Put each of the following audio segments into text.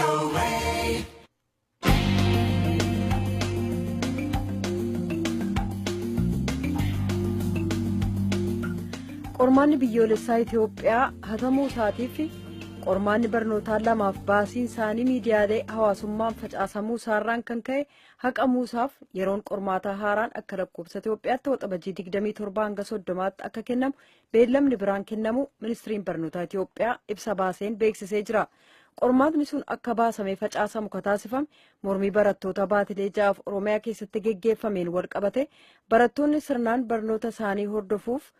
VOA. Qormaanni biyyoolessaa Itoophiyaa hatamuu isaatiif qormaanni barnootaa lamaaf baasiin isaanii miidiyaalee hawaasummaan facaasamuu isaarraan kan ka'e haqamuusaaf yeroon qormaataa haaraan akka lakkoofsa Itoophiyaatti waxabajjii 27 hanga 30tti akka kennamu beellamni biraan kennamu ministiriin barnootaa Itoophiyaa ibsa baaseen beeksisee jira. Qormaatni sun akka baasamee facaasamu kataasifame mormii barattoota baatilee 6 Oromiyaa keessatti geggeeffameen walqabate barattoonni sirnaan barnoota isaanii hordofuuf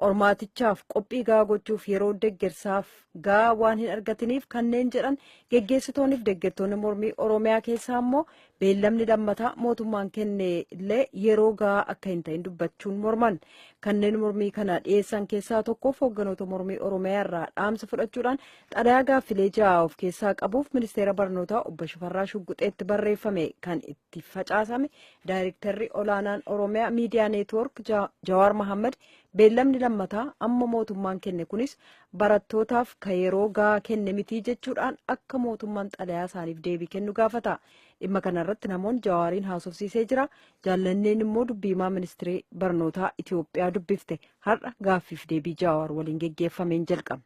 qormaatichaaf qophii gahaa gochuuf yeroo deggersaaf gahaa waan hin argatiniif kanneen jedhan geggeessitoonniif deggertoonni mormii Oromiyaa keessaa immoo beellamni lammataa mootummaan kenne illee yeroo gahaa akka hin ta'in dubbachuun morman. Kanneen mormii kana dhiyeessan keessaa tokkoof hoogganoota mormii Oromiyaa irraa dhaamsa fudhachuudhaan xalayaa gaaffilee 6 of keessaa qabuuf ministeera barnootaa obbo Shifarraa Shugguxeetti barreeffame kan itti facaasame daayirektarri olaanaan Oromiyaa Miidiyaa Neetwoork Jawaar Mohaammed beellamni lammataa amma mootummaan kenne kunis barattootaaf ka yeroo gahaa kenne mitii jechuudhaan akka mootummaan xalayaa isaaniif deebii kennu gaafata. Dhimma kanarratti namoonni Jawaariin haasofsiisee jira. Jaallanneen immoo dubbiimaa ministirii barnootaa Itoophiyaa dubbifte. Har'a gaaffiif deebii Jawaar waliin geggeeffameen jalqabna.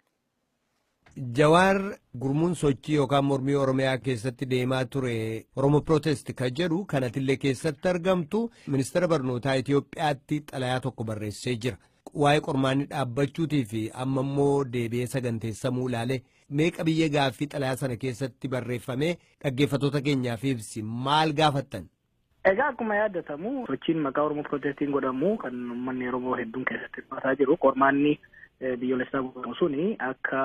Jawaar, gurmuun sochii yookaan mormii Oromiyaa keessatti deemaa ture Oromo Protest kan jedhu kanatillee keessatti argamtu ministeera barnootaa Itoophiyaatti xalayaa tokko barreessee jira. Waa'ee qormaanni dhaabbachuutii fi amma immoo deebi'ee saganteessamuu ilaale meeqa biyya gaaffii xalayaa sana keessatti barreeffamee dhaggeeffattoota keenyaaf ibsi, maal gaafattan? Egaa akkuma yaadatamu sochiin maqaa Oromoo Protestiin godhamu kan uummanni Oromoo hedduun keessatti hirmaataa jiru qormaanni biyyoolessaa godhamu suni akka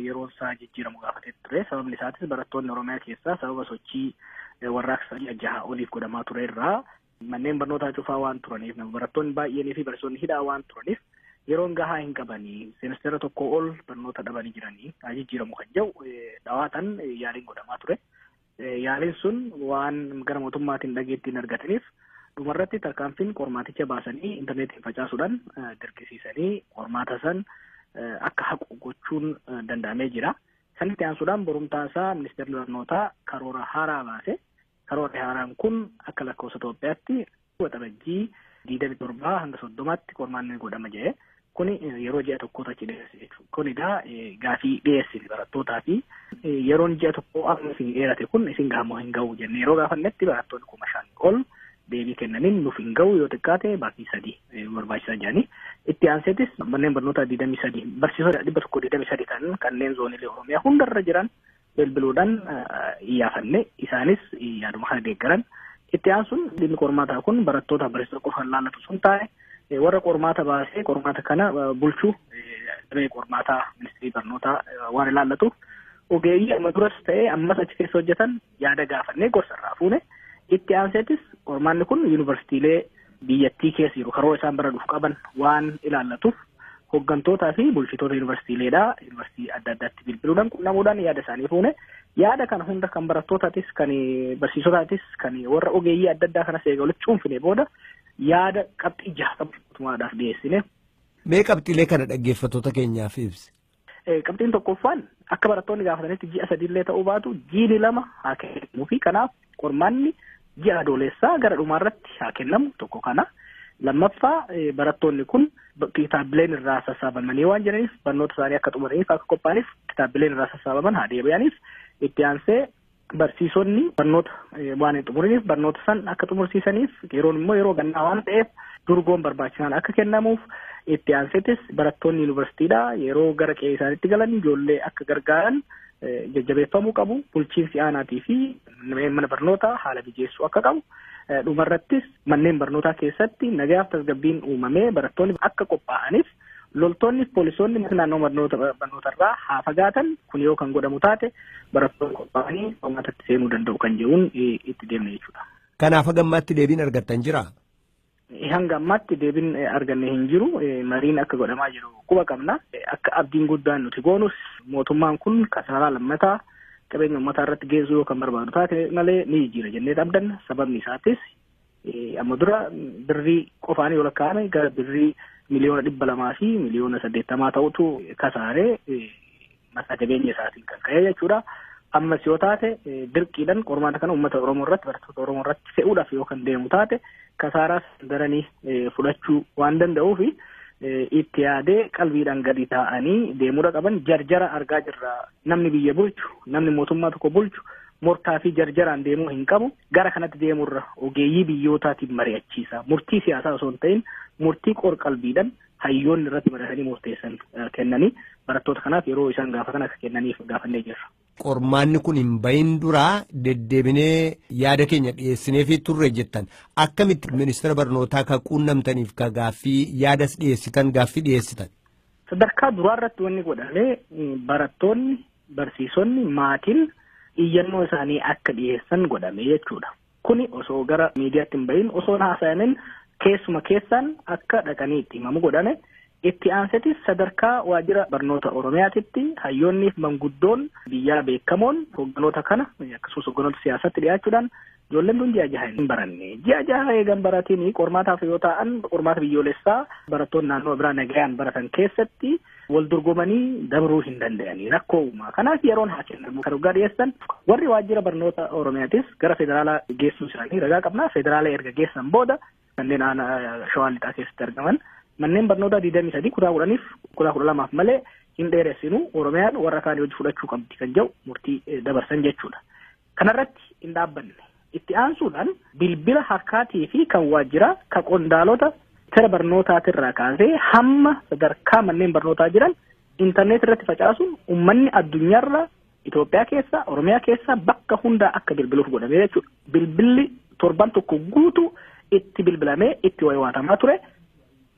yeroon isaa jijjiiramu gaafatee ture. Sababni isaatis barattoonni Oromiyaa keessaa sababa sochii warraaqsa 6 oliif godhamaa ture irraa manneen barnootaa cufaa waan turaniif, barattoonni baay'eenii fi barsiisonni hidhaa waan turaniif yeroon gahaa hin qabanii seemistera tokko ol barnoota dhabanii jiranii jijjiiramu kan jedhu dhawaatan yaaliin godhamaa ture. Yaaliin sun waan gara mootummaatiin dhageettiin argataniif dhumarratti tarkaanfiin qormaaticha baasanii intarneetiin facaasuudhaan dirqisiisanii qormaata san akka haqu gochuun danda'amee jira. Sanitti aansuudhaan borumtaasaa ministeerri barnootaa karoora haaraa baase. Karoorri haaraan kun akka lakkoofsa Itoophiyaatti waxabajjii 27 hanga 30tti qormaanni godhama jedhee kuni yeroo ji'a tokkootu achi dhiyeesse jechuudha. Kun egaa gaafii dhiyeessine barattootaa fi yeroon ji'a tokko amma isin dheerate kun isin gahamoo hin ga'u jennee yeroo gaafannetti barattoonni 5,000 ol deebii kennaniin nuuf hin ga'u, yoo xiqqaate baatii 3 barbaachisaa jedhanii. Itti aanseetis manneen barnootaa 23 barsiisota 123 ta'an kanneen zoonilee Oromiyaa hundarra jiran bilbiluudhaan iyyaafannee isaanis yaaduma kana deeggaran. Itti aansuun dhimmi qormaataa kun barattoota barsiisota qofaan laallatu sun taa'e warra qormaata baasee qormaata kana bulchuu damee qormaataa ministirii barnootaa waan ilaallatuuf ogeeyyii amma duras ta'ee ammas achi keessa hojjetan yaada gaafannee gorsa irraa fuune. Itti aanseetis qormaanni kun yuunivarsiitiilee biyyattii keessa jiru karoora isaan bara dhufu qaban waan ilaallatuuf hooggantootaa fi bulchitoota yuunivarsiitiileedhaa yuunivarsiitii adda addaatti bilbiluudhaan qunnamuudhaan yaada isaanii fuune. Yaada kana hunda kan barattootatis kan barsiisotaatis kan warra ogeeyyii adda addaa kanas eega walitti cuunfine booda yaada qabxii 6 qabu mootummaadhaaf dhiyeessine. Mee qabxiilee kana dhaggeeffattoota keenyaaf ibsi. Qabxiin tokkoffaan akka barattoonni gaafatanitti ji'a 3 illee ta'uu baatu jiini 2 haa kennamuu fi kanaaf qormaanni ji'a adoolessaa gara dhumaarratti haa kennamu tokko kana. Lammaffaa barattoonni kun kitaabileen irraa sassaabamanii waan jiraniif barnoota isaanii akka xumuraniif akka qophaa'aniif kitaabileen irraa sassaabaman haa deebi'aniif. Itti aansee barsiisonni barnoota waan hin xumuriniif barnoota san akka xumursiisaniif yeroon immoo yeroo gannaa waan ta'eef durgoon barbaachisaan akka kennamuuf. Itti aanseetis barattoonni yuunivarsiitiidhaa yeroo gara qe'ee isaaniitti galan ijoollee akka gargaaran jajjabeeffamuu qabu. Bulchiinsi aanaatii fi mana barnootaa haala mijeessuu akka qabu. Dhumarrattis manneen barnootaa keessatti nagaaf tasgabbiin uumamee barattoonni akka qophaa'aniif loltoonni fi poolisoonni naannoo barnootarraa haa fagaatan. Kun yoo kan godhamu taate barattoonni qophaa'anii qormaatatti seenuu danda'u kan jedhuun itti deemne jechuudha. Kanaaf hanga ammaatti deebiin argattan jiraa? Hanga ammaatti deebiin arganne hin jiru. Mariin akka godhamaa jiru quba qabna. Akka abdiin guddaan nuti goonus mootummaan kun kasaaraa lammataa qabeenya uummataa irratti geessuu yoo kan barbaadu taate malee ni jijjiira jennee abdanna. Sababni isaatis amma dura birrii qofaan yoo lakkaa'ame gara birrii 280,000,000 ta'utu kasaaree mataa jabeenya isaatiin kan ka'e jechuudha. Ammas yoo taate dirqiidhaan qormaata kana uummata Oromoo irratti, barattoota Oromoo irratti fe'uudhaaf yoo kan deemu taate, kasaaraas daranii fudhachuu waan danda'uuf itti yaadee qalbiidhaan gadi taa'anii deemuudha qaban. Jarjara argaa jirra. Namni biyya bulchu, namni mootummaa tokko bulchu mortaa fi jarjaraan deemuu hin qabu. Gara kanatti deemurra ogeeyyii biyyootaatiin mari'achiisa. Murtii siyaasaa osoo hin ta'in murtii qorqalbiidhaan hayyoonni irratti mari'atanii murteessan kennanii barattoota kanaaf yeroo isaan gaafatan akka kennaniif gaafannee jirra. Qormaanni kun hin bahin duraa deddeebinee yaada keenya dhiyeessineefii turre jettan. Akkamitti ministeera barnootaa ka quunnamtaniif ka gaaffii yaadas dhiyeessitan, gaaffii dhiyeessitan? Sadarkaa duraa irratti wanni godhamee, barattoonni, barsiisonni, maatiin iyyannoo isaanii akka dhiyeessan godhame jechuudha. Kuni osoo gara miidiyaatti hin bahin, osoo hin haasayamin, keessuma keessaan akka dhaqanii itti himamu godhame. Itti aansetis sadarkaa waajjira barnoota Oromiyaatitti hayyoonni fi manguddoon biyyaa beekamoon hogganoota kana akkasumas hogganoota siyaasatti dhiyaachuudhaan, ijoolleen tun ji'a 6 hin baranne. Ji'a 6 eegan baratiin qormaataaf yoo ta'an, qormaata biyyoolessaa barattoonni naannoo biraa nagayaan baratan keessatti wal dorgomanii dabruu hin danda'anii, rakkoo uumaa. Kanaaf yeroon haa kennamu. Kan waggaa dhiyeessan warri waajjira barnoota Oromiyaatis gara federaalaa geessuu isaanii ragaa qabna. Federaala erga geessan booda kanneen aanaa Shawaa Lixaa keessatti argaman manneen barnootaa 23 kutaa 10f kutaa 12f malee hin dheeressinu, Oromiyaan warra kaanii hojii fudhachuu qabdi kan jedhu murtii dabarsan jechuudha. Kanarratti hin dhaabbanne. Itti aansuudhaan bilbila harkaatii fi kan waajjiraa kan qondaalota ministeera barnootaatirraa kaasee hamma sadarkaa manneen barnootaa jiran intarneet irratti facaasuun uummanni addunyaarra, Itoophiyaa keessa, Oromiyaa keessa bakka hundaa akka bilbiluuf godhamee jechuudha. Bilbilli torban tokko guutuu itti bilbilamee itti waywaatamaa ture.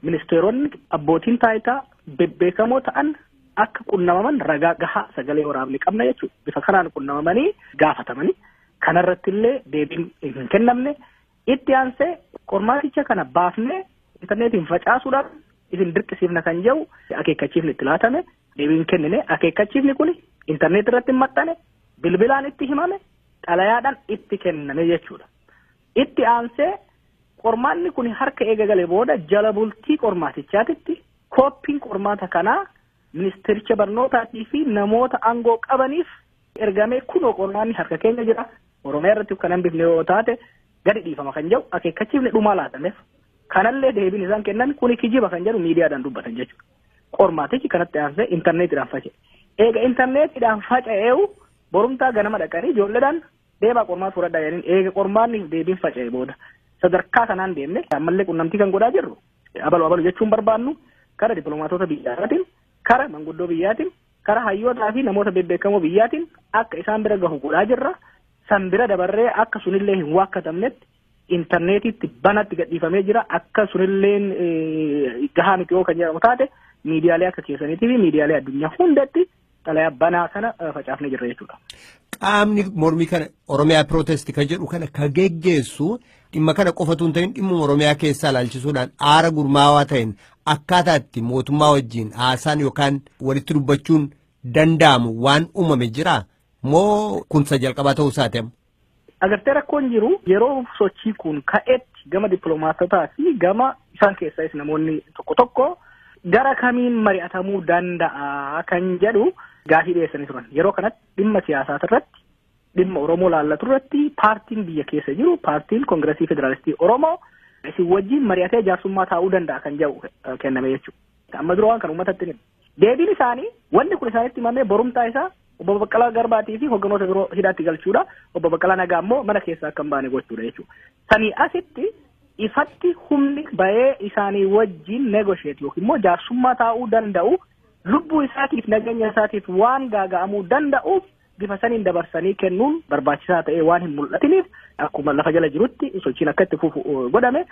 Ministeeronni, abbootiin taayitaa bebbeekamoo ta'an akka qunnamaman ragaa gahaa sagalee waraabni qabna jechuudha. Bifa kanaan qunnamamanii gaafatamanii kanarratti illee deebiin hin kennamne. Itti aansee qormaaticha kana baafnee intarneetiin facaasuudhaan isin dirqisiifna kan jedhu akeekkachiifni itti laatame, deebiin kennine. Akeekkachiifni kun intarneet irratti hin maxxane, bilbilaan itti himame, xalayaadhaan itti kenname jechuudha. Itti aansee qormaanni kun harka eega galee booda jala bultii qormaatichaatitti kooppiin qormaata kanaa ministeericha barnootaatii fi namoota aangoo qabaniif ergamee, kunoo qormaanni harka keenya jira, Oromiyaa irratti kan hambifne yoo taate gadi dhiifama kan jedhu akeekkachiifni dhumaa laatameef. Kanallee deebiin isaan kennan kuni kijiba kan jedhu miidiyaadhaan dubbatan jechuudha. Qormaatichi kanatti aansee intarneetiidhaan faca'e. Eega intarneetiidhaan faca'eewu borumtaa ganama dhaqanii ijoolleedhaan deebaa qormaata fudhadhaa jedhaniin, eega qormaanni deebiin faca'e booda. Sadarkaa kanaan deemne ammallee qunnamtii kan godhaa jirru abalu abalu jechuun barbaannu kara dippiloomaatota biyyaatiin, kara manguddoo biyyaatiin, kara hayyootaa fi namoota bebbeekamoo biyyaatiin akka isaan bira gahu godhaa jirra. San bira dabarree akka sunillee hin waakkatamnetti intarneetitti banatti gadhiifamee jira. Akka sunilleen gahaa miti yoo kan jedhamu taate, miidiyaalee akka keessaniitii fi miidiyaalee addunyaa hundatti xalayaa banaa kana facaafnee jirra jechuudha. Qaamni mormii kana, Oromiyaa Protest ka jedhu kana ka geggeessu, dhimma kana qofatu hin ta'in dhimma Oromiyaa keessaa ilaalchisuudhaan aara gurmaawaa ta'een akkaataa itti mootummaa wajjin haasaan yookaan walitti dubbachuun danda'amu waan uumame jira moo kunsa jalqabaa ta'uu isaati amma? Agartee, rakkoon jiru yeroo sochii kun ka'etti gama dippiloomaatotaa fi gama isaan keessaas namoonni tokko tokko gara kamiin mari'atamuu danda'a kan jedhu gaafii dhiyeessanii turan. Yeroo kanatti dhimma siyaasaa irratti, dhimma Oromoo laallatu irratti paartiin biyya keessa jiru, paartiin Koongiresii Federaalistii Oromoo isin wajjin mari'atee jaarsummaa taa'uu danda'a kan jedhu kenname jechuudha. Amma dura waan kan uummatatti himu. Deebiin isaanii wanni kun isaanitti himamee borumtaa isaa obbo Baqqalaa Garbaatii fi hogganoota biroo hidhaatti galchuudha. Obbo Baqqalaa Nagaa immoo mana keessaa akka hin baane gochuudha jechuudha. Sanii asitti ifatti humni bahee isaanii wajjin negotiate yookiin immoo jaarsummaa taa'uu danda'u, lubbuu isaatiif nageenya isaatiif waan gaaga'amuu danda'uuf, bifa saniin dabarsanii kennuun barbaachisaa ta'ee waan hin mul'atiniif akkuma lafa jala jirutti sochiin akka itti fufu godhame.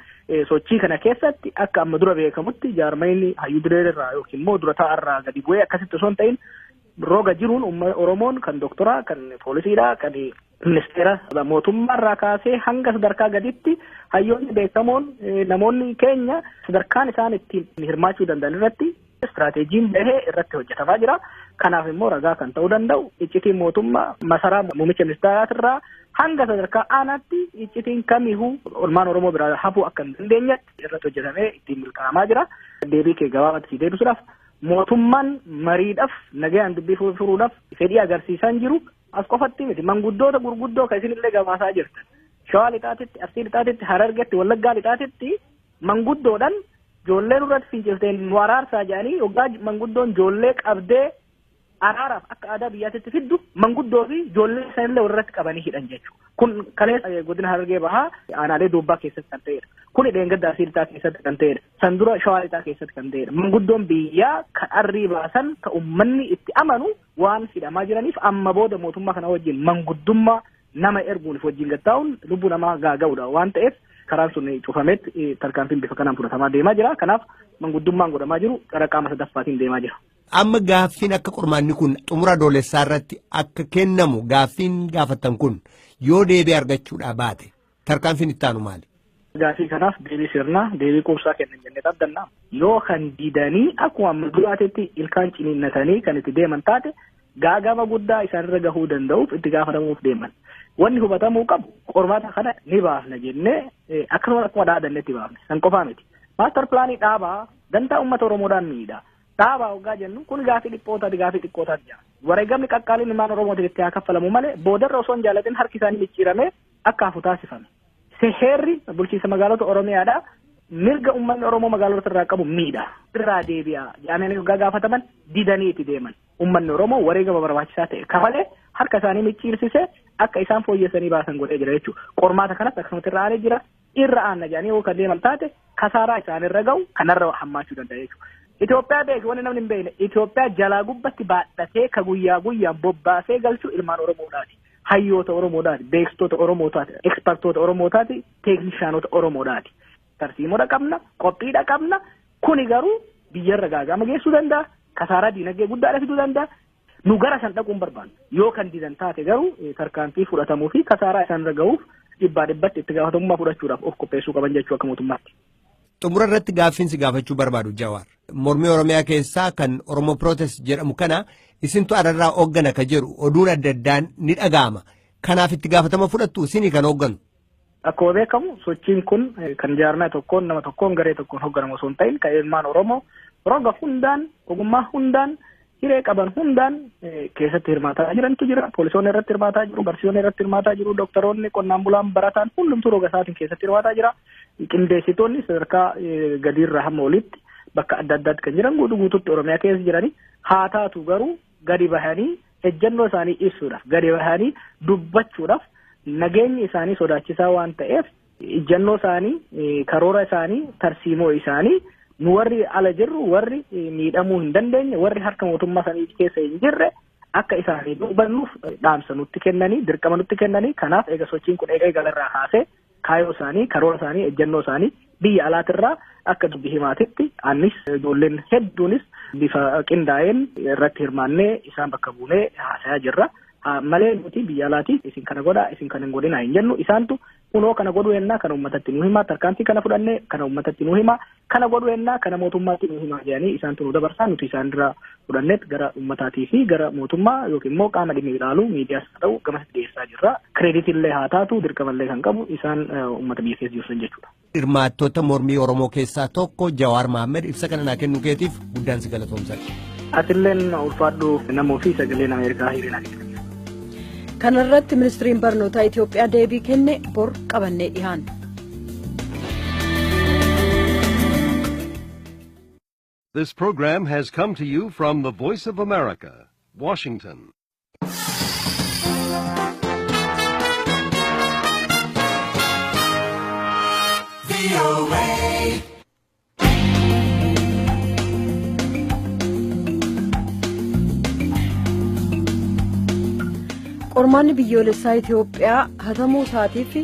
Sochii kana keessatti akka amma dura beekamutti jaarmayni hayyuu duree irraa yookiin immoo dura taa'arraa gadi bu'ee akkasitti osoo hin ta'in, roga jiruun Oromoon kan doktoraa, kan poolisiidha, kan ministeera mootummaarraa kaasee hanga sadarkaa gaditti hayyoonni beekamoon, namoonni keenya sadarkaan isaan ittiin hirmaachuu danda'an irratti istiraateejiin bahee irratti hojjetamaa jira. Kanaaf immoo ragaa kan ta'uu danda'u iccitiin mootummaa masaraa muummicha ministeeraatirraa hanga sadarkaa aanaatti iccitiin kamiyyuu olmaan Oromoo biraa hafuu akka hin dandeenyetti irratti hojjetamee ittiin milkaa'amaa jira. Deebii kee gabaabatti si deebisuudhaaf, Mootummaan mariidhaaf nagayaan dubbii furuudhaaf fedhii agarsiisaa jiru as qofatti miti. Manguddoota gurguddoo kan isinillee gabaasaa jirtan. Shawaa lixaatitti, Arsii lixaatitti, Harargetti, Wallaggaa lixaatitti manguddoodhaan ijoolleen irratti fincilteen nu araarsaa jedhanii yoggaa manguddoon ijoollee qabdee araaraaf akka aadaa biyyaatitti fiddu manguddoo fi ijoollee sanillee walirratti qabanii hidhan jechuudha. Kun kaleessa godina Harargee bahaa aanaalee Doobbaa keessatti kan ta'edha. Kun dheengadda Arsii lixaa keessatti kan ta'edha. San dura Shawaa lixaa keessatti kan ta'edha. Manguddoon biyyaa kan arrii baasan kan uummanni itti amanu waan hidhamaa jiraniif amma booda mootummaa kana wajjin manguddummaa nama erguun wajjin gattaa'uun lubbuu namaa gaaga'uudha waan ta'eef karaan sun cufametti tarkaanfiin bifa kanaan fudhatamaa deemaa jira. Kanaaf manguddummaan godhamaa jiru gara qaama sadaffaatiin deemaa jira. Amma gaaffiin akka qormaanni kun xumura adoolessaa irratti akka kennamu gaaffiin gaafattan kun yoo deebii argachuudhaa baate tarkaanfiin itti aanu maali? Gaaffii kanaaf deebii sirnaa deebii quubsaa kennan jennee abdanna. Yoo kan didanii akkuma amma duraatetti ilkaan ciniinnatanii kan itti deeman taate gaagama guddaa isaanirra gahuu danda'uuf itti gaafatamuuf deeman. Wanni hubatamuu qabu qormaata kana ni baafna jennee akkasuma akkuma dhaadannetti baafne san qofaa miti. Maastar pilaanii dhaabaa dantaa uummata Oromoodhaan miidha. Dhaabaa hoggaa jennu kun gaafii dhiphootaati gaafii xiqqootaati jedha. Wareegamni qaqqaaliin ilmaan Oromootiif itti haa kaffalamu malee boodarra osoo hin jaallatin harki isaanii micciiramee akka hafu taasifame. Seerri bulchiinsa magaalota Oromiyaadhaa mirga uummanni Oromoo magaalota irraa qabu miidha. Irraa deebi'a jedhamanii hoggaa gaafataman didanii itti deeman. Uummanni Oromoo wareegama barbaachisaa ta'e kafalee harka isaanii micciirsisee akka isaan fooyyessanii baasan godhee jira jechuudha. Qormaata kanas akkasumatti irra aanee jira. Irra aanna jedhanii yoo kan deeman taate kasaaraa isaanirra gahu kanarra hammaachuu danda'a jechuudha. Itoophiyaa beeku wanni namni hin beekne Itoophiyaa jalaa gubbatti baadhatee ka guyyaa guyyaan bobbaasee galchu ilmaan Oromoodhaati. Hayyoota Oromoodhaati, beeksitoota Oromootaati, ekspertoota Oromootaati, teeknishaanota Oromoodhaati. Tarsiimoodha qabna, qophiidha qabna. Kuni garuu biyyarra gaagama geessuu danda'a, kasaaraa diinagdee guddaadha fiduu danda'a. Nu gara san dhaquun barbaanna. Yoo kan didan taate garuu tarkaanfii fudhatamuu fi kasaaraa isaanirra gahuuf dhibbaa dhibbatti itti gaafatamummaa fudhachuudhaaf of qopheessuu qaban jechuu akka mootummaatti. Xumura irratti gaaffiinsi gaafachuu barbaadu Jawaar. Mormii Oromiyaa keessaa kan Oromo Protest jedhamu kana isintu ararraa hooggana ka jedhu oduun adda addaan ni dhaga'ama. Kanaaf itti gaafatama fudhattu isinii kan hoogganu. Akkuma beekamu sochiin kun kan jaarmaa tokkoon nama tokkoon garee tokkoon hoogganamu osoo hin ta'in kan ilmaan Oromoo roga hundaan ogummaa hundaan hiree qaban hundaan keessatti hirmaataa jirantu jira. Poolisoonni irratti hirmaataa jiru, barsiisonni irratti hirmaataa jiru, dooktaroonni, qonnaan bulaan, barataan hundumtuu roga isaatiin keessatti hirmaataa jira. Qindeessitoonni sadarkaa gadiirraa hamma olitti bakka adda addaatti kan jiran guutuu guutuutti Oromiyaa keessa jiranii haa taatu garuu gadi bahanii ejjennoo isaanii ibsuudhaaf gadi bahanii dubbachuudhaaf nageenyi isaanii sodaachisaa waan ta'eef ejjennoo isaanii karoora isaanii tarsiimoo isaanii nu warri ala jirru warri miidhamuu hin dandeenye warri harka mootummaa sanii keessa hin jirre akka isaanii dubbannuuf dhaamsa nutti kennanii dirqama nutti kennanii kanaaf eega sochiin kun eega eegalarraa kaasee kaayoo isaanii karoora isaanii ejjennoo isaanii biyya alaatirraa akka dubbi himaatitti anis ijoolleen hedduunis bifa qindaa'een irratti hirmaannee isaan bakka buunee haasayaa jirra. Malee nuti biyya alaatiif isin kana godhaa isin kana hin godhinaa hin jennu isaantu kunoo kana godhuu ennaa kana uummatatti nu himaa tarkaanfii kana fudhannee kana uummatatti nu himaa kana godhuu ennaa kana mootummaatti nu himaa jedhanii isaantu nu dabarsaa nuti isaanirraa fudhanneet gara uummataatii fi gara mootummaa yookiin immoo qaama dhimmi ilaalu miidiyaas haa ta'u gamasitti dhiyeessaa jirra. Kireeditillee haa taatu dirqamallee kan qabu isaan uummata biyya keessa jirsan jechuudha. Hirmaattota mormii Oromoo keessaa tokko Jawaar Mohaammed ibsa kana naa kennuu keetiif guddaan si galatoomsadha. Atilleen ulfaadhu namoo fi sagaleen Ameerikaa hiriiraan. Kana irratti ministiriin barnootaa Itoophiyaa deebii kenne bor qabannee dhiyaanna. This program has come to you from the Voice of America, Washington. Qormaanni biyyoolessaa Itoophiyaa hatamuu isaatiif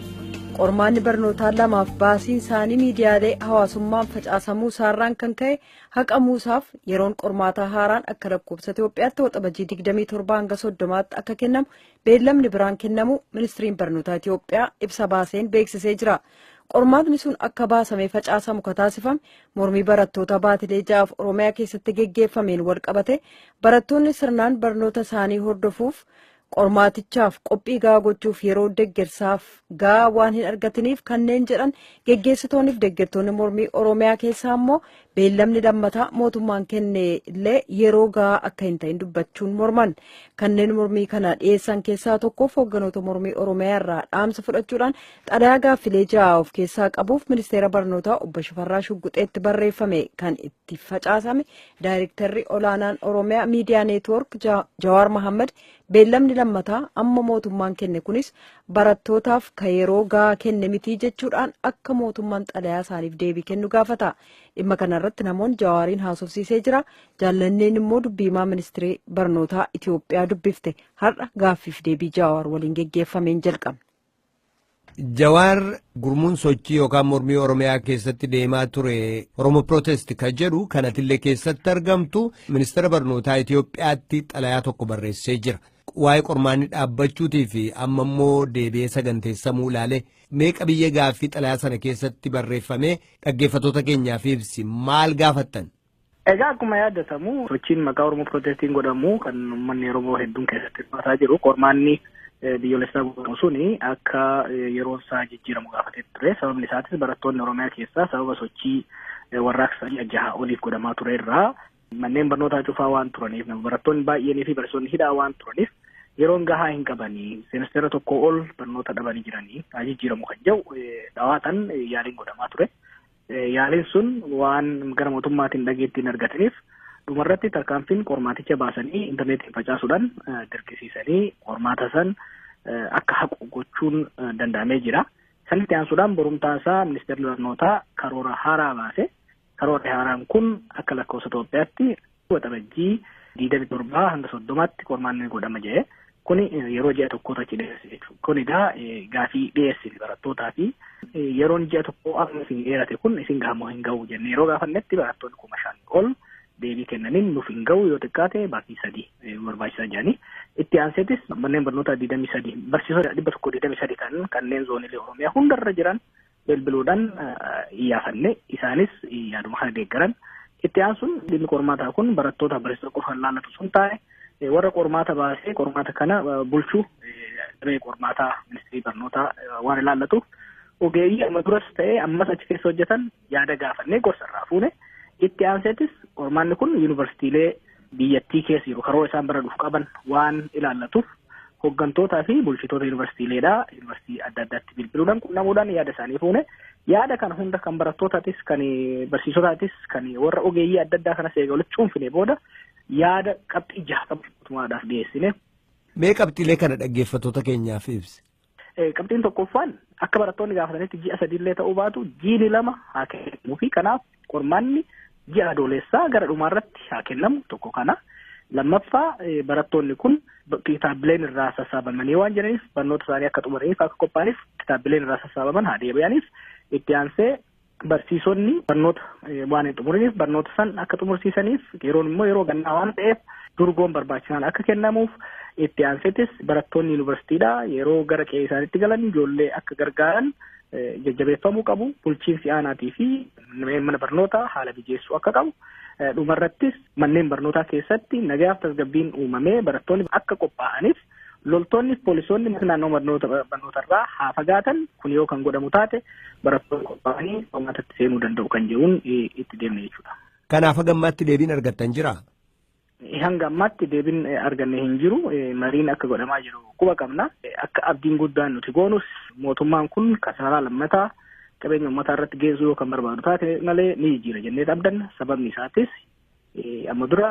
qormaanni barnootaa lamaaf baasiin isaanii miidiyaalee hawaasummaan facaasamuu isaarraan kan ka'e haqamuu isaaf yeroon qormaataa haaraan akka lakkoofsa Itoophiyaatti waxabajjii 27 hanga 30tti akka kennamu beellamni biraan kennamu ministiriin barnootaa Itoophiyaa ibsa baaseen beeksisee jira. Qormaatni sun akka baasamee facaasamu kataasifame mormii barattoota baatilee ja'aaf Oromiyaa keessatti geggeeffameen walqabate barattoonni sirnaan barnoota isaanii hordofuuf qormaatichaaf qophii gahaa gochuuf yeroo deggersaaf gahaa waan hin argatiniif kanneen jedhan geggeessitoonniif deggertoonni mormii Oromiyaa keessaa immoo Beellamni lammataa mootummaan kenne illee yeroo gahaa akka hin ta'in dubbachuun morman. Kanneen mormii kana dhiyeessan keessaa tokkoof hoogganoota mormii Oromiyaa irraa dhaamsa fudhachuudhaan xalayaa gaaffilee 6 of keessaa qabuuf ministeera barnootaa obbo Shifarraa Shugguxeetti barreeffame kan itti facaasame daayirektarri olaanaan Oromiyaa Miidiyaa Neetwoork Jawaar Mohaammed beellamni lammataa amma mootummaan kenne kunis barattootaaf ka yeroo gahaa kenne mitii jechuudhaan akka mootummaan xalayaa isaaniif deebii kennu gaafata. Dhimma kanarratti namoonni Jawaariin haasofsiisee jira. Jaallanneen immoo dubbiimaa ministeera barnootaa Itoophiyaa dubbifte. Har'a gaaffiif deebii Jawaar waliin geggeeffameen jalqabne. Jawaar, gurmuun sochii yookaan mormii Oromiyaa keessatti deemaa ture Oromo Protest ka jedhu kanatillee keessatti argamtu ministeera barnootaa Itoophiyaatti xalayaa tokko barreessee jira. Waa'ee qormaanni dhaabbachuutii fi amma immoo deebi'ee saganteessamuu ilaalee mee qabiyyee gaaffii xalayaa sana keessatti barreeffamee dhaggeeffattoota keenyaaf ibsi, maal gaafattan? Egaa akkuma yaadatamu, sochiin maqaa Oromoo Protestiin godhamu kan uummanni Oromoo hedduun keessatti hirmaataa jiru qormaanni biyyoolessaa godhamu suni akka yeroon isaa jijjiiramu gaafatee ture. Sababni isaatis barattoonni Oromiyaa keessaa sababa sochii warraaqsa 6 oliif godhamaa ture irraa manneen barnootaa cufaa waan turaniif, barattoonni baay'eenii fi barsiisonni hidhaa waan turaniif, yeroon gahaa hin qabanii, seemistera tokko ol barnoota dhabanii jiranii jijjiiramu kan jedhu dhawaatan yaaliin godhamaa ture. Yaaliin sun waan gara mootummaatiin dhageettiin argataniif, dhumarratti tarkaanfiin qormaaticha baasanii intarneetiin facaasuudhaan dirqisiisanii qormaata san akka haqu gochuun danda'amee jira. Sanitti aansuudhaan borumtaa isaa ministeerri barnootaa karoora haaraa baase. Karoorri haaraan kun akka lakkoofsa Itoophiyaatti Waxabajjii 27 hanga 30tti qormaanni godhama jedhe. Kuni yeroo ji'a tokkootu achi dhiyeesse jechuudha. Kun egaa gaafii dhiyeessine barattootaa fi yeroon ji'a tokko amma isin dheerate kun isin gahamoo hin gahu jennee yeroo gaafannetti, barattoonni 5,000 ol deebii kennaniin nuuf hin gahu, yoo xiqqaate baatii 3 barbaachisaa jedhanii. Itti aanseetis manneen barnootaa 23, barsiisota 123 ta'an kanneen zoonilee Oromiyaa hundarra jiran bilbiluudhaan iyyaafanne, isaanis yaaduma kana deeggaran. Itti aansuun dhimmi qormaataa kun barattoota barsiisota qofaan laallatu sun taa'e, warra qormaata baasee qormaata kana bulchuu damee qormaataa ministirii barnootaa waan ilaallatuuf, ogeeyyii amma duras ta'ee ammas achi keessa hojjetan yaada gaafannee gorsa irraa fuune. Itti aanseetis qormaanni kun yuunivarsiitiilee biyyattii keessa jiru karoora isaan bara dhufu qaban waan ilaallatuuf, hooggantootaa fi bulchitoota yuunivarsiitiileedhaa yuunivarsiitii adda addaatti bilbiluudhaan qunnamuudhaan yaada isaanii fuune. Yaada kana hunda, kan barattootatis, kan barsiisotaatis, kan warra ogeeyyii adda addaa kanas eega walitti cuunfine booda, yaada qabxii 6 qabu mootummaadhaaf dhiyeessine. Mee qabxiilee kana dhaggeeffattoota keenyaaf ibsi. Qabxiin tokkoffaan, akka barattoonni gaafatanitti ji'a sadiillee ta'uu baatu jiini 2 haa kennamuu fi kanaaf qormaanni ji'a Adoolessaa gara dhumaarratti haa kennamu, tokko kana. Lammaffaa, barattoonni kun kitaabbileen irraa sassaabamanii waan jiraniif, barnoota isaanii akka xumuraniif, akka qophaa'aniif kitaabbileen irraa sassaabaman haa deebi'aniif. Itti aansee barsiisonni barnoota waan hin xumuriniif barnoota san akka xumursiisaniif, yeroon immoo yeroo gannaa waan ta'eef durgoon barbaachisaan akka kennamuuf. Itti aanseetis barattoonni yuunivarsiitiidhaa yeroo gara qe'ee isaaniitti galan ijoollee akka gargaaran jajjabeeffamuu qabu, bulchiinsi aanaatii fi mana barnootaa haala mijeessuu akka qabu, dhumarrattis manneen barnootaa keessatti nagaaf tasgabbiin uumamee barattoonni akka qophaa'aniif loltoonni fi poolisoonni naannoo barnootarraa haa fagaatan. Kun yoo kan godhamu taate barattoonni qophaa'anii qormaatatti seenuu danda'u kan jedhuun itti deemne jechuudha. Kanaaf hagammaatti deebiin argattan jira? Hanga ammaatti deebiin arganne hin jiru. Mariin akka godhamaa jiru quba qabna. Akka abdiin guddaan nuti goonus, mootummaan kun kasaaraa lammataa qabeenya uummataa irratti geessuu yoo kan barbaadu taate malee ni jijjiira jennee abdanna. Sababni isaatis amma dura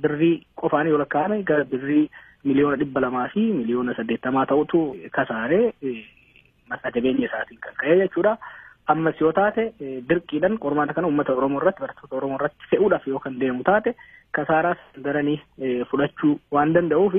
birrii qofaan yoo lakkaa'ame gara birrii 280,000,080 ta'utu kasaaree mataa jabeenya isaatiin kan ka'e jechuudha. Ammas yoo taate dirqiidhaan qormaata kana uummata Oromoo irratti, barattoota Oromoo irratti fe'uudhaaf yoo kan deemu taate, kasaaraas daranii fudhachuu waan danda'uuf,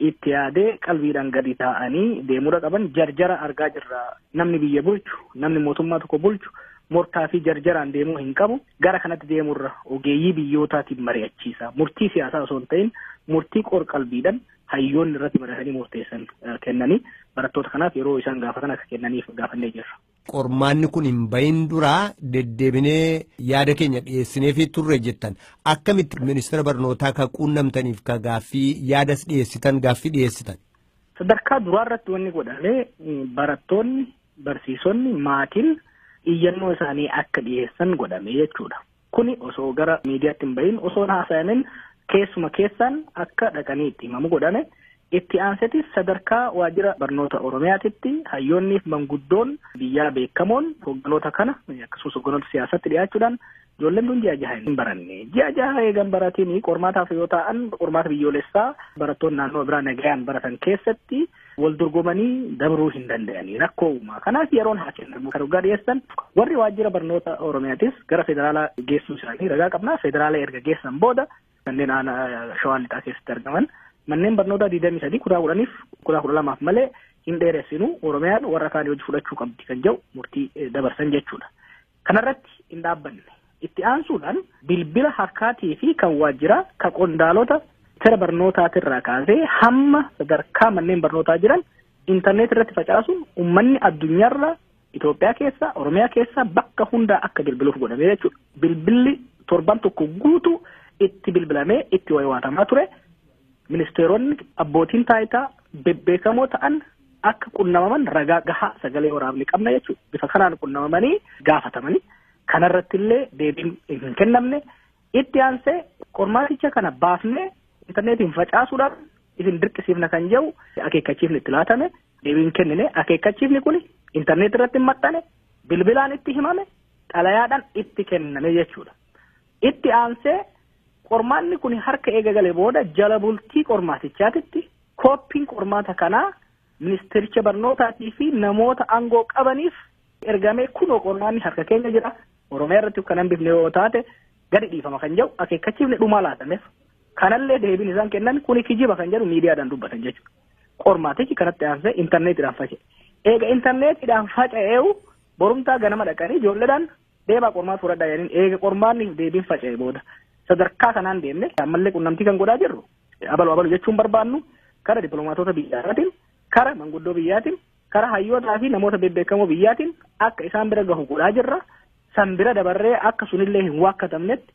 itti yaadee qalbiidhaan gadi taa'anii deemuudha qaban. Jarjara argaa jirra. Namni biyya bulchu, namni mootummaa tokko bulchu morkaa fi jarjaraan deemuu hin qabu. Gara kanatti deemurra ogeeyyii biyyootaatiin mari'achiisa. Murtii siyaasaa osoo hin ta'in murtii qorqalbiidhaan hayyoonni irratti mari'atanii murteessan kennanii, barattoota kanaaf yeroo isaan gaafatan akka kennaniif gaafannee jirra. Qormaanni kun hin bahin duraa deddeebinee yaada keenya dhiyeessineefii turre jettan. Akkamitti ministeera barnootaa ka quunnamtaniif ka gaaffii yaadas dhiyeessitan, gaaffii dhiyeessitan? Sadarkaa duraa irratti wanni godhamee, barattoonni, barsiisonni, maatiin iyyannoo isaanii akka dhiyeessan godhame jechuudha. Kuni osoo gara miidiyaatti hin bahin, osoo haasayamin, keessuma keessaan akka dhaqanii itti himamu godhame. Itti aansetis sadarkaa waajjira barnoota Oromiyaatitti hayyoonnii fi manguddoon biyyaa beekamoon hogganoota kana akkasumas hogganoota siyaasatti dhiyaachuudhaan, ijoolleen tun ji'a 6 hin baranne. Ji'a 6 eegan baratiin qormaataaf yoo ta'an, qormaata biyyoolessaa barattoonni naannoo biraa nagayaan baratan keessatti wal dorgomanii dabruu hin danda'anii, rakkoo uumaa. Kanaaf yeroon haa kennamu. Kan dhugaa dhiyeessan warri waajjira barnoota Oromiyaatis gara federaalaa geessuu isaanii ragaa qabna. Federaala erga geessan booda kanneen aanaa Shawaa Lixaa keessatti argaman manneen barnootaa 23 kutaa 10f kutaa 12f malee hin dheeressinu, Oromiyaan warra kaanii hojii fudhachuu qabdi kan jedhu murtii dabarsan jechuudha. Kanarratti hin dhaabbanne. Itti aansuudhaan bilbila harkaatii fi kan waajjiraa kan qondaalota seera barnootaatirraa kaasee hamma sadarkaa manneen barnootaa jiran intarneet irratti facaasuun uummanni addunyaarra, Itoophiyaa keessa, Oromiyaa keessa bakka hundaa akka bilbiluuf godhamee jechuudha. Bilbilli torban tokko guutuu itti bilbilamee itti waywaatamaa ture. Ministeeronni, abbootiin taayitaa bebbeekamoo ta'an akka qunnamaman ragaa gahaa sagalee waraabni qabna jechuudha. Bifa kanaan qunnamamanii gaafatamanii kanarratti illee deebiin hin kennamne. Itti aansee qormaaticha kana baafnee intarneetiin facaasuudhaan isin dirqisiifna kan jedhu akeekkachiifni itti laatame, deebiin kennine. Akeekkachiifni kun intarneet irratti hin maxxane, bilbilaan itti himame, xalayaadhaan itti kenname jechuudha. Itti aansee qormaanni kun harka eega galee booda jala bultii qormaatichaatitti kooppiin qormaata kanaa ministeericha barnootaatii fi namoota aangoo qabaniif ergamee, kunoo qormaanni harka keenya jira, Oromiyaa irratti kan hambifne yoo taate gadi dhiifama kan jedhu akeekkachiifni dhumaa laatameef. Kanallee deebiin isaan kennan kuni kijiba kan jedhu miidiyaadhaan dubbatan jechuudha. Qormaatichi kanatti aansee intarneetiidhaan faca'e. Eega intarneetiidhaan faca'eewu borumtaa ganama dhaqanii ijoolleedhaan deemaa qormaata fudhadhaa jedhaniin, eega qormaanni deebiin faca'e booda. Sadarkaa kanaan deemne ammallee qunnamtii kan godhaa jirru abalu abalu jechuun barbaannu kara dippiloomaatota biyyaatiin, kara manguddoo biyyaatiin, kara hayyootaa fi namoota bebbeekamoo biyyaatiin akka isaan bira gahu godhaa jirra. San bira dabarree akka sunillee hin waakkatamnetti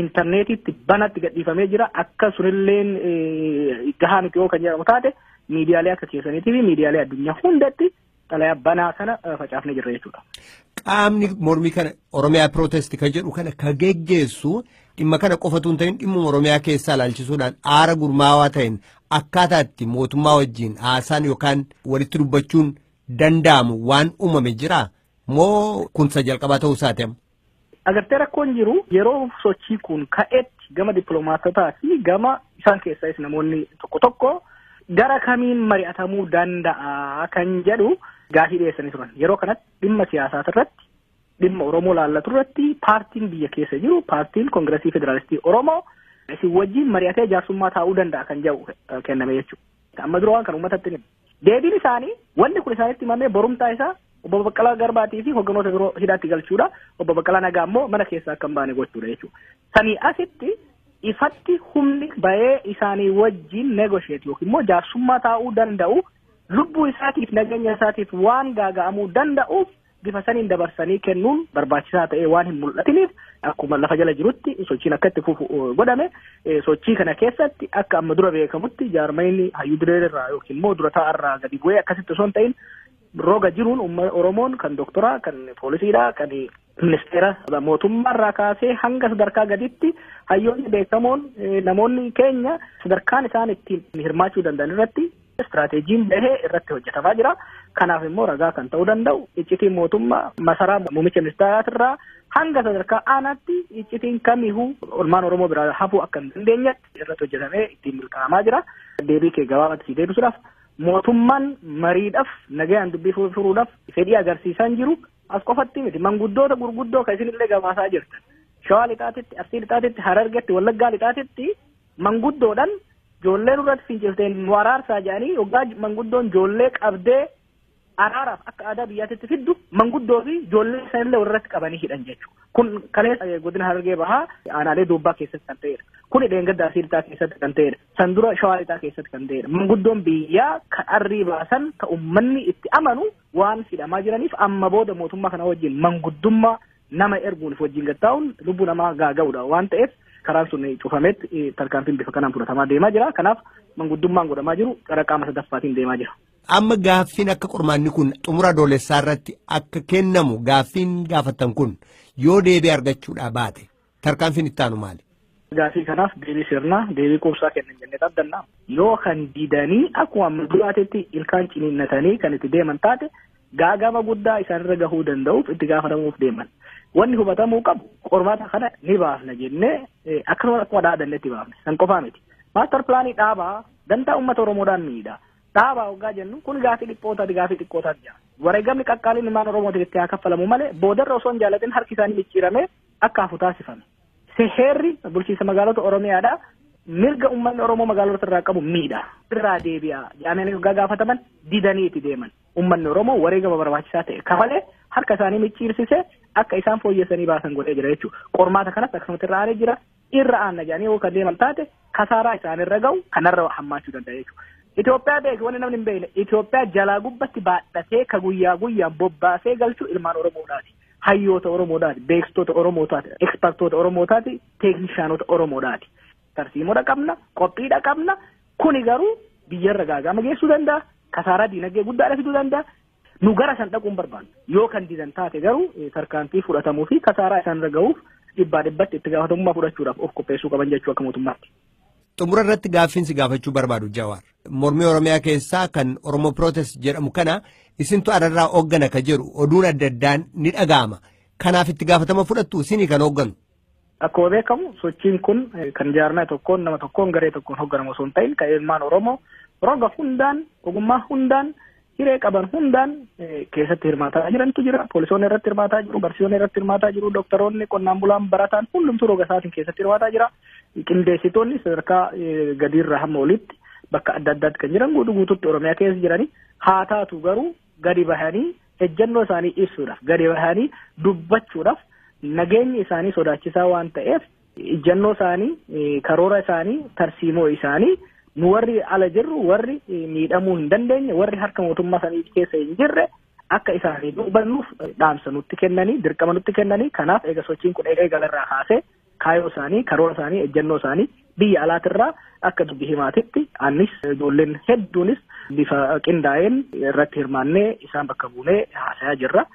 intarneetitti banatti gadhiifamee jira. Akka sunilleen gahaa miti yoo kan jedhamu taate, miidiyaalee akka keessaniitii fi miidiyaalee addunyaa hundatti xalayaa banaa kana facaafnee jirra jechuudha. Qaamni mormii kana, Oromiyaa Protest kan jedhu kana ka geggeessu, dhimma kana qofatu hin ta'in dhimma Oromiyaa keessaa ilaalchisuudhaan aara gurmaawaa ta'een akkaataa itti mootummaa wajjin haasaan yookaan walitti dubbachuun danda'amu waan uumame jira moo kunsa jalqabaa ta'uu isaati amma? Agartee, rakkoon jiru yeroo sochii kun ka'etti gama dippiloomaatotaa fi gama isaan keessaas namoonni tokko tokko gara kamiin mari'atamuu danda'a kan jedhu gaafii dhiyeessanii turan. Yeroo kanatti dhimma siyaasaa irratti, dhimma Oromoo laallatu irratti paartiin biyya keessa jiru, paartiin Koongiresii Federaalistii Oromoo isin wajjin mari'atee jaarsummaa taa'uu danda'a kan jedhu kenname jechuudha. Amma dura waan kan uummatatti himu. Deebiin isaanii wanni kun isaanitti himamee borumtaa isaa obbo Baqqalaa Garbaatii fi hogganoota biroo hidhaatti galchuudha. Obbo Baqqalaa Nagaa immoo mana keessaa akka hin baane gochuudha jechuudha. Sanii asitti ifatti humni bahee isaanii wajjin negotiate yookiin immoo jaarsummaa taa'uu danda'u, lubbuu isaatiif nageenya isaatiif waan gaaga'amuu danda'uuf, bifa saniin dabarsanii kennuun barbaachisaa ta'ee waan hin mul'atiniif akkuma lafa jala jirutti sochiin akka itti fufu godhame. Sochii kana keessatti akka amma dura beekamutti jaarmayni hayyuu duree irraa yookiin immoo dura taa'arraa gadi bu'ee akkasitti osoo hin ta'in, roga jiruun Oromoon kan doktoraa, kan poolisiidhaa, kan ministeera mootummaarraa kaasee hanga sadarkaa gaditti hayyoonni beekamoon, namoonni keenya sadarkaan isaan ittiin hirmaachuu danda'an irratti istiraateejiin bahee irratti hojjetamaa jira. Kanaaf immoo ragaa kan ta'uu danda'u iccitiin mootummaa masaraa muummicha ministeeraatirraa hanga sadarkaa aanaatti iccitiin kamiyyuu olmaan Oromoo biraa hafuu akka hin dandeenyetti irratti hojjetamee ittiin milkaa'amaa jira. Deebii kee gabaabatti si deebisuudhaaf, mootummaan mariidhaaf, nagayaan dubbii furuudhaaf fedhii agarsiisaa jiru. As qofatti miti, manguddoota gurguddoo kan isinillee gabaasaa jirtan. Shawaa Lixaatitti, Arsii Lixaatitti, Harargetti, Wallaggaa Lixaatitti manguddoodhaan ijoollee nurratti fincilteen nu araarsaa jedhanii, waggaa manguddoon ijoollee qabdee araaraaf akka aadaa biyyaatitti fiddu, manguddoo fi ijoollee sanillee walirratti qabanii hidhan jechuudha. Kun kaleessa godina Harargee Bahaa aanaalee Duubbaa keessatti kan ta'edha. Kuni dheengadda Arsii Lixaa keessatti kan ta'edha. San dura Shawaa Lixaa keessatti kan ta'edha. Manguddoon biyyaa kan arrii baasan, kan uummanni itti amanu waan hidhamaa jiraniif, amma booda mootummaa kana wajjin manguddummaa nama erguun wajjin gattaa'uun lubbuu namaa gaaga'uudha waan ta'eef, karaan sun cufametti tarkaanfiin bifa kanaan fudhatamaa deemaa jira. Kanaaf manguddummaan godhamaa jiru gara qaama sadaffaatiin deemaa jira. Amma gaaffiin akka qormaanni kun xumura Adoolessaa irratti akka kennamu gaaffiin gaafatan kun yoo deebii argachuudhaa baate Tarkaanfiin itti aanu maali? Gaafii kanaaf deebii sirnaa, deebii quubsaa kennan jennee abdanna. Yoo kan didanii akkuma amma duraatetti ilkaan ciniinnatanii kan itti deeman taate, gaagama guddaa isaanirra gahuu danda'uuf itti gaafatamuuf deeman. Wanni hubatamuu qabu, qormaata kana ni baafna jennee akkasuma akkuma dhaadannetti baafne. San qofaa miti. Master planii dhaabaa, dantaa uummata Oromoodhaan miidha. Dhaabaa hoggaa jennu, kun gaafii dhiphootaati, gaafii xiqqootaati jira. Wareegamni qaqqaaliin ilmaan Oromootiif itti haa kaffalamu malee, boodarra osoo hin jaalatin harki isaanii micciiramee akka hafu taasifame. Heerri bulchiinsa magaalota Oromiyaadha. Mirga uummanni Oromoo magaalota irraa qabu miidha. Irraa deebi'a. Jaameen hoggaa gaafataman didanii itti deeman. Uummanni Oromoo wareegama barbaachisaa ta'e kafalee harka isaanii micciirsisee akka isaan fooyyessanii baasan godhee jira jechuudha. Qormaata kanas akkasumatti irra aanee jira. Irra aanna jedhanii yoo kan deeman taate, kasaaraa isaanirra gahu kanarra hammaachuu danda'a jechuudha. Itoophiyaa beeku, wanni namni hin beekne, Itoophiyaa jalaa gubbatti baadhatee ka guyyaa guyyaan bobbaasee galchu ilmaan Oromoodhaati. Hayyoota Oromoodhaati, beektoota Oromootaati, ekspertoota Oromootaati, teeknishaanota Oromoodhaati. Tarsiimoodha qabna, qophiidha qabna. Kuni garuu biyyarra gaagama geessuu danda'a. Kasaaraa diinagdee guddaadha fiduu danda'a. Nu gara san dhaquun barbaannu. Yoo kan didan taate garuu, tarkaanfii fudhatamuu fi kasaaraa isaanirra gahuuf dhibbaa dhibbatti itti gaafatamummaa fudhachuudhaaf of qopheessuu qaban jechuu akka mootummaatti. Xumura irratti gaaffiinsi gaafachuu barbaadu, Jawaar. Mormii Oromiyaa keessaa kan Oromo Protest jedhamu kana isintu alarraa hooggana ka jedhu oduun adda addaan ni dhaga'ama. Kanaaf itti gaafatama fudhattu, isinii kan hoogganu? Akkuma beekamu, sochiin kun kan jaarmaa tokkoon, nama tokkoon, garee tokkoon hoogganamu osoo hin ta'in, kan ilmaan Oromoo roga hundaan, ogummaa hundaan, hiree qaban hundaan keessatti hirmaataa jirantu jira. Poolisoonni irratti hirmaataa jiru, barsiisonni irratti hirmaataa jiru, doktoroonni, qonnaan bulaan, barataan hundumtuu roga isaatiin keessatti hirmaataa jira. Qindeessitoonni sadarkaa gadiirraa hamma olitti bakka adda addaatti kan jiran guutuu guutuutti Oromiyaa keessa jiranii. Haa taatu garuu, gadi bahanii ejjennoo isaanii ibsuudhaaf, gadi bahanii dubbachuudhaaf nageenyi isaanii sodaachisaa waan ta'eef, ejjennoo isaanii, karoora isaanii, tarsiimoo isaanii nu warri ala jirru, warri miidhamuu hin dandeenye, warri harka mootummaa sanii keessa hin jirre akka isaanii dubbannuuf dhaamsa nutti kennanii, dirqama nutti kennanii. Kanaaf eega sochiin kun eegalarraa kaasee kaayoo isaanii, karoora isaanii, ejjennoo isaanii biyya alaatirraa akka dubbi himaatitti anis, ijoolleen hedduunis bifa qindaa'een irratti hirmaannee isaan bakka buunee haasayaa jirra.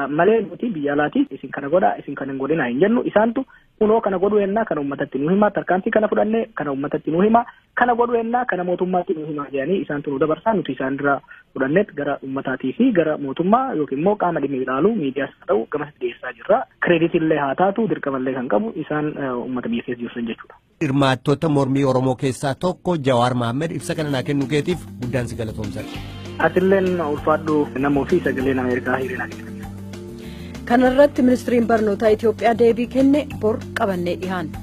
Malee nuti biyya alaatii isin kana godhaa, isin kana hin godhinaa hin jennu. Isaantu kunoo kana godhuu ennaa kana uummatatti nu himaa, tarkaanfii kana fudhannee kana uummatatti nu himaa, kana godhuu ennaa kana mootummaatti nu himaa jedhanii isaantu nu dabarsaa. Nuti isaan irraa fudhanneet gara uummataatii fi gara mootummaa yookiin immoo qaama dhimmi ilaalu, miidiyaas haa ta'u, gamasitti dhiyeessaa jirra. Credit illee haa taatu, dirqamallee kan qabu isaan uummata biyya keessa jirsan jechuudha. Hirmaattoota mormii Oromoo keessaa tokko Jawaar Mahammed, ibsa kana naa kennuu keetiif guddaan si galatoomsadha. Atilleen ulfaadhu namoo fi Sagaleen Ameerikaa hiriiraan Kana irratti ministiriin barnootaa Itoophiyaa deebii kenne bor qabannee dhiyaanna.